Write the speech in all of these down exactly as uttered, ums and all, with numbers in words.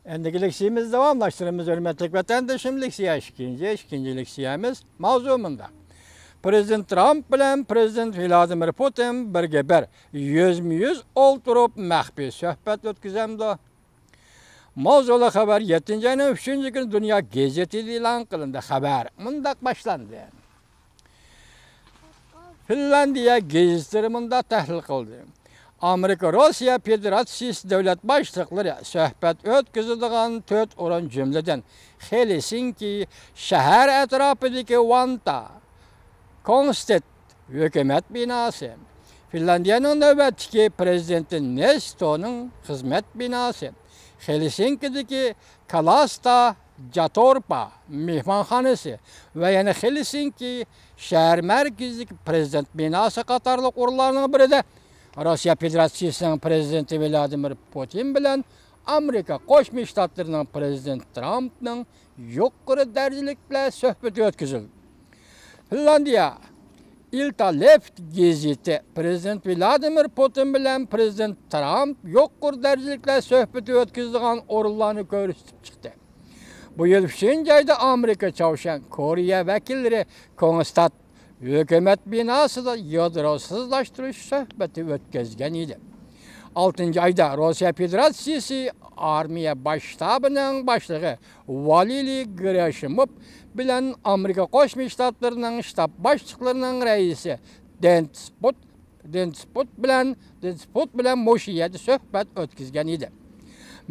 ئەندىكى لېكسىيەمىزنى داۋاملاشتۇرىمىز، ھۆرمەتلىك ۋەتەندىشىم. لېكسىيە ئىككىنچى، ئىككىنچى لېكسىيەمىز ماۋزۇ مۇنداق. پرېزىدېنت ترامپ بىلەن پرېزىدېنت ۋلادىمىر پۇتىن بىرگە بىر يۈزمۇ يۈز ئولتۇرۇپ مەخپىي سۆھبەت ئۆتكۈزەمدۇ؟ ماۋزۇلۇق خەۋەر يەتتىنچى ئاينىڭ ئۈچىنچى كۈنى دۇنيا گېزىتىدە ئېلان قىلىندى. خەۋەر مۇنداق باشلاندى. فىنلاندىيە گېزىتلىرى مۇنداق تەھلىل قىلدى. ئامېرىكا روسىيە فېدېراتسىيىسى دۆلەت باشلىقلىرى سۆھبەت ئۆتكۈزىدىغان تۆت ئورۇن، جۈملىدىن خېلسىنكى شەھەر ئەتراپىدىكى ۋانتا، كونستېت ھۆكۈمەت بىناسى، فىنلاندىيەنىڭ نۆۋەتتىكى پرېزىدېنتى نېستونىڭ خىزمەت بىناسى، خېلسىنكىدىكى كالاستا جاتورپا مېھمانخانىسى ۋە يەنە خېلسىنكى شەھەر مەركىزىدىكى پرېزىدېنت بىناسى قاتارلىق ئورۇنلارنىڭ بىرىدە روسىيە فېدېراتسىيىسىنىڭ پرېزىدېنتى ۋلادىمىر پۇتىن بىلەن ئامېرىكا قوشما شتاتلىرىنىڭ پرېزىدېنتى ترامپنىڭ يۇقىرى دەرىجىلىك بىلەن سۆھبىتى ئۆتكۈزۈلدى. فىنلاندىيە ئىلتا لېفت گېزىتى پرېزىدېنت ۋلادىمىر پۇتىن بىلەن پرېزىدېنت ترامپ يۇقىرى دەرىجىلىكلەر سۆھبىتى ئۆتكۈزىدىغان ئورۇنلارنى كۆرسىتىپ چىقتى. بۇ يىل ئۈچىنچى ئايدا ئامېرىكا، چاۋشيەن، كورېيە ۋەكىللىرى كونستات ھۆكۈمەت بىناسىدا يادرو سىزلاشتۇرۇش سۆھبىتى ئۆتكۈزگەن ئىدى. ئالتىنچى ئايدا روسىيە فېدېراتسىيىسى ئارمىيە باش شتابىنىڭ باشلىقى ۋالېرىي گېراشىموف بىلەن ئامېرىكا قوشما شتاتلىرىنىڭ شتاب باشلىقلىرىنىڭ رەئىسى دېنت سپوت، دېنت سپوت بىلەن، دېنت سپوت بىلەن مۇشۇ يەردە سۆھبەت ئۆتكۈزگەن ئىدى.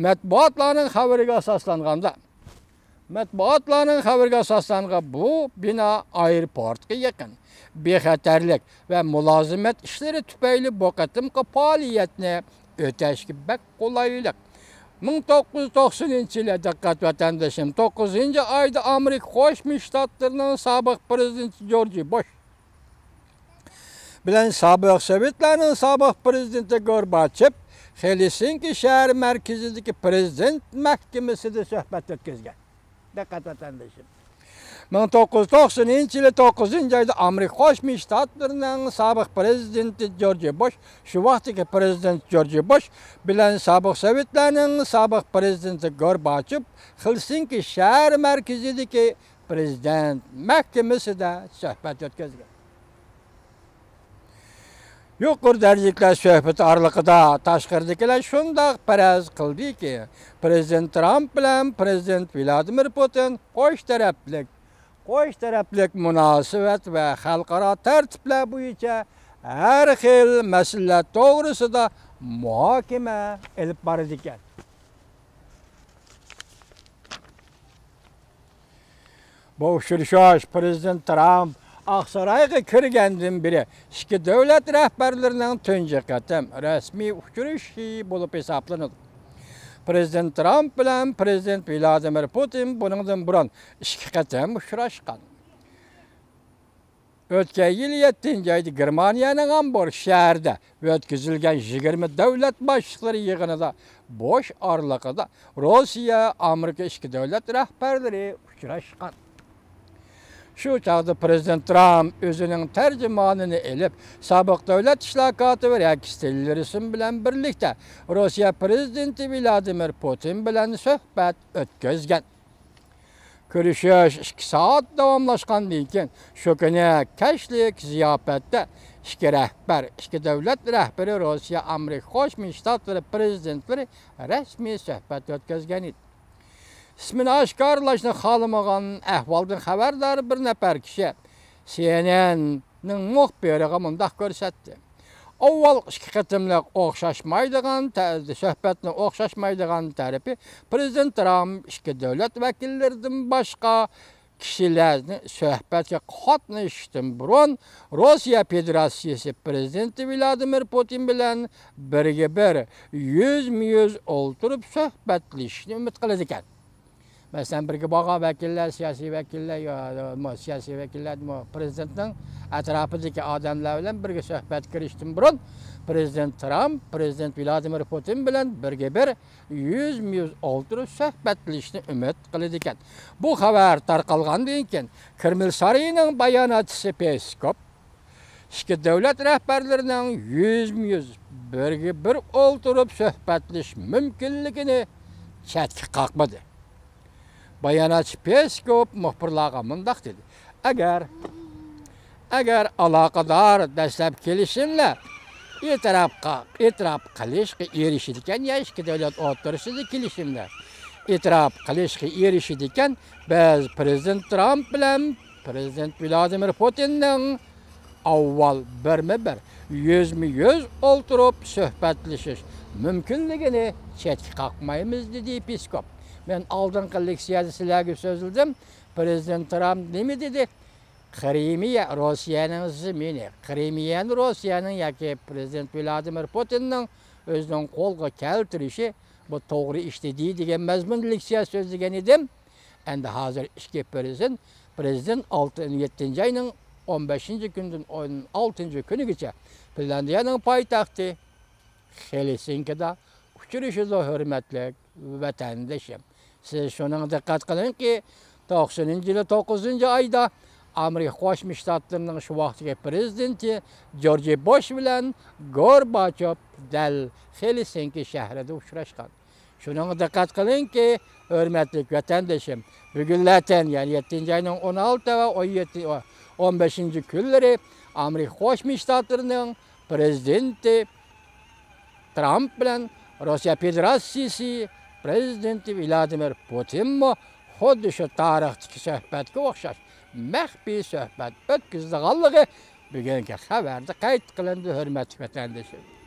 مەتبۇئاتلارنىڭ خەۋىرىگە ئاساسلانغاندا، مەتبۇئاتلارنىڭ خەۋىرىگە ئاساسلانغان بۇ بىنا ئايروپورتقا يېقىن، بىخەتەرلىك ۋە مۇلازىمەت ئىشلىرى تۈپەيلى بۇ قېتىمقى پائالىيەتنى ئۆتەشكە بەك قولايلىق. مىڭ توققۇز يۈز توقسىنىنچى يىلى، دىققەت ۋەتەندىشىم، توققۇزىنچى ئايدا ئامېرىكا قوشما شتاتلىرىنىڭ سابىق پرېزىدېنتى جورج بۇش بىلەن سابىق سوۋېتلارنىڭ سابىق پرېزىدېنتى گورباچېف خېلسىنكى شەھەر مەركىزىدىكى پرېزىدېنت مەھكىمىسىدە سۆھبەت ئۆتكۈزگەن. دىققەت ۋەتەندىشىم. مىڭ توققۇز يۈز توقسىنىنچى يىلى توققۇزىنچى ئايدا ئامېرىكا قوشما شتاتلىرىنىڭ سابىق پرېزىدېنتى جورج بۇش، شۇ ۋاقىتتىكى پرېزىدېنت جورج بۇش بىلەن سابىق سوۋېتلارنىڭ سابىق پرېزىدېنتى گورباچېف خېلسىنكى شەھەر مەركىزىدىكى پرېزىدېنت مەھكىمىسىدە سۆھبەت ئۆتكۈزگەن. يۇقىرى دەرىجىلىكلەر سۆھبىتى ئارىلىقىدا تاشقىرىدىكىلەر شۇنداق پەرەز قىلدىكى، پرېزىدېنت ترامپ بىلەن پرېزىدېنت ۋلادىمىر پۇتىن قوش تەرەپلىك، قوش تەرەپلىك مۇناسىۋەت ۋە خەلقئارا تەرتىپلەر بويىچە ھەر خىل مەسىلىلەر توغرىسىدا مۇھاكىمە ئېلىپ بارىدىكەن. بۇ ئۇچرىشىش پرېزىدېنت ترامپ ئاقسارايغا كىرگەندىن بېرى ئىككى دۆلەت رەھبەرلىرىنىڭ تۇنجى قېتىم رەسمىي ئۇچرىشىشى بولۇپ ھېسابلىنىدۇ. پرېزىدېنت ترامپ بىلەن پرېزىدېنت ۋلادىمىر پۇتىن بۇنىڭدىن بۇرۇن ئىككى قېتىم ئۇچراشقان. ئۆتكەن يىل يەتتىنچى ئايدا گېرمانىيەنىڭ ھامبورگ شەھىرىدە ئۆتكۈزۈلگەن يىگىرمە دۆلەت باشلىقلىرى يىغىنىدا بوش ئارىلىقىدا روسىيە، ئامېرىكا ئىككى دۆلەت رەھبەرلىرى ئۇچراشقان. شۇ چاغدا پرېزىدېنت ترامپ ئۆزىنىڭ تەرجىمانىنى ئېلىپ، سابىق دۆلەت ئىشلار كاتىپى رېكس تىللېرسون بىلەن بىرلىكتە روسىيە پرېزىدېنتى ۋلادىمىر پۇتىن بىلەن سۆھبەت ئۆتكۈزگەن. كۆرۈشۈش ئىككى سائەت داۋاملاشقاندىن كېيىن، شۇ كۈنى كەچلىك زىياپەتتە ئىككى رەھبەر، ئىككى دۆلەت رەھبىرى، روسىيە، ئامېرىكا قوشما شتاتلىرى پرېزىدېنتلىرى رەسمىي سۆھبەت ئۆتكۈزگەن ئىدى. ئىسمىنى ئاشكارىلاشنى خالىمىغان ئەھۋالدىن خەۋەردار بىر نەپەر كىشى سىئېنئېننىڭ مۇخبىرىغا مۇنداق كۆرسەتتى. ئاۋۋالقى ئىككى قېتىملىق ئوخشاشمايدىغان تە-، سۆھبەتنىڭ ئوخشاشمايدىغان تەرىپى، پرېزىدېنت ترامپ ئىككى دۆلەت ۋەكىللىرىدىن باشقا كىشىلەرنى سۆھبەتكە قاتنىشىشتىن بۇرۇن، روسىيە فېدېراتسىيىسى پرېزىدېنتى ۋلادىمىر پۇتىن بىلەن بىرگە بىر يۈزمۇ يۈز ئولتۇرۇپ سۆھبەتلىشىشنى ئۈمىد قىلىدىكەن. مەسىلەن، بىرگە بارغان ۋەكىللەر، سىياسىي ۋەكىللەر، يا، مو-، سىياسىي ۋەكىللەر، مو-، پرېزىدېنتنىڭ ئەتراپىدىكى ئادەملەر بىلەن بىرگە سۆھبەتكە كىرىشتىن بۇرۇن، پرېزىدېنت ترامپ پرېزىدېنت ۋلادىمىر پۇتىن بىلەن بىرگە بىر يۈزمۇ يۈز ئولتۇرۇپ سۆھبەتلىشىشنى ئۈمىد قىلىدىكەن. بۇ خەۋەر تارقالغاندىن كېيىن، كرېمل سارىيىنىڭ باياناتچىسى پېسكوپ، ئىككى دۆلەت رەھبەرلىرىنىڭ يۈزمۇ يۈز بىرگە بىر ئولتۇرۇپ سۆھبەتلىشىش مۇمكىنلىكىنى چەتكە قاقمىدى. باياناتچى پېسكوپ مۇخبىرلارغا مۇنداق دېدى: ئەگەر، ئەگەر ئالاقىدار دەسلەپ كېلىشىملەر ئېتىراپقا، ئېتىراپ قىلىشقا ئېرىشىدىكەن، يا ئىككى دۆلەت ئوتتۇرىسىدا كېلىشىملەر ئېتىراپ قىلىشقا ئېرىشىدىكەن، بىز پىرېزىدېنت ترامپ بىلەن پىرېزىدېنت ۋلادىمىر پۇتىننىڭ ئاۋۋال بىرمۇ بىر، يۈزمۇ يۈز ئولتۇرۇپ سۆھبەتلىشىش مۇمكىنلىكىنى چەتكە قاقمايمىز، دېدى پېسكوپ. مەن ئالدىنقى لېكسىيەدە سىلەرگە سۆزلىدىم. پىرېزىدېنت ترامپ نېمە دېدى؟ قرىمىيە روسىيەنىڭ زېمىنى، قرىمىيەنى روسىيەنىڭ ياكى پىرېزىدېنت ۋلادىمىر پۇتىننىڭ ئۆزىنىڭ قولغا كەلتۈرۈشى بۇ توغرا ئىش دېدى دېگەن مەزمۇندا لېكسىيە سۆزلىگەن ئىدىم. ئەمدى ھازىر ئىككى پىرېزىدېنت، پىرېزىدېنت ئالتە، يەتتىنچى ئاينىڭ ئون بەشىنچى كۈنىدىن ئون ئالتىنچى كۈنىگىچە فىنلاندىيەنىڭ پايتەختى خېلسىنكىدا ئۇچرىشىدۇ، ھۆرمەتلىك ۋەتەندىشىم. سىز شۇنىڭغا دىققەت قىلىڭكى، توقسىنىنچى يىلى توققۇزىنچى ئايدا ئامېرىكا قوشما شتاتلىرىنىڭ شۇ ۋاقىتتىكى پىرېزىدېنتى جورج بوش بىلەن گورباچوف دەل خېلسىنكى شەھىرىدە ئۇچراشقان. شۇنىڭغا دىققەت قىلىڭكى، ھۆرمەتلىك ۋەتەندىشىم، بۈگۈنلەتەن، يەنى يەتتىنچى ئاينىڭ ئون ئالتە ۋە ئون يەتتە، ئون بەشىنچى كۈنلىرى ئامېرىكا قوشما شتاتلىرىنىڭ پىرېزىدېنتى ترامپ بىلەن روسىيە فېدېراتسىيىسى پىرېزىدېنتى ۋلادىمىر پۇتىنمۇ خۇددى شۇ تارىختىكى سۆھبەتكە ئوخشاش مەخپىي سۆھبەت ئۆتكۈزىدىغانلىقى بۈگۈنكى خەۋەردە قەيت قىلىندى، ھۆرمەتلىك ۋەتەندىشىم.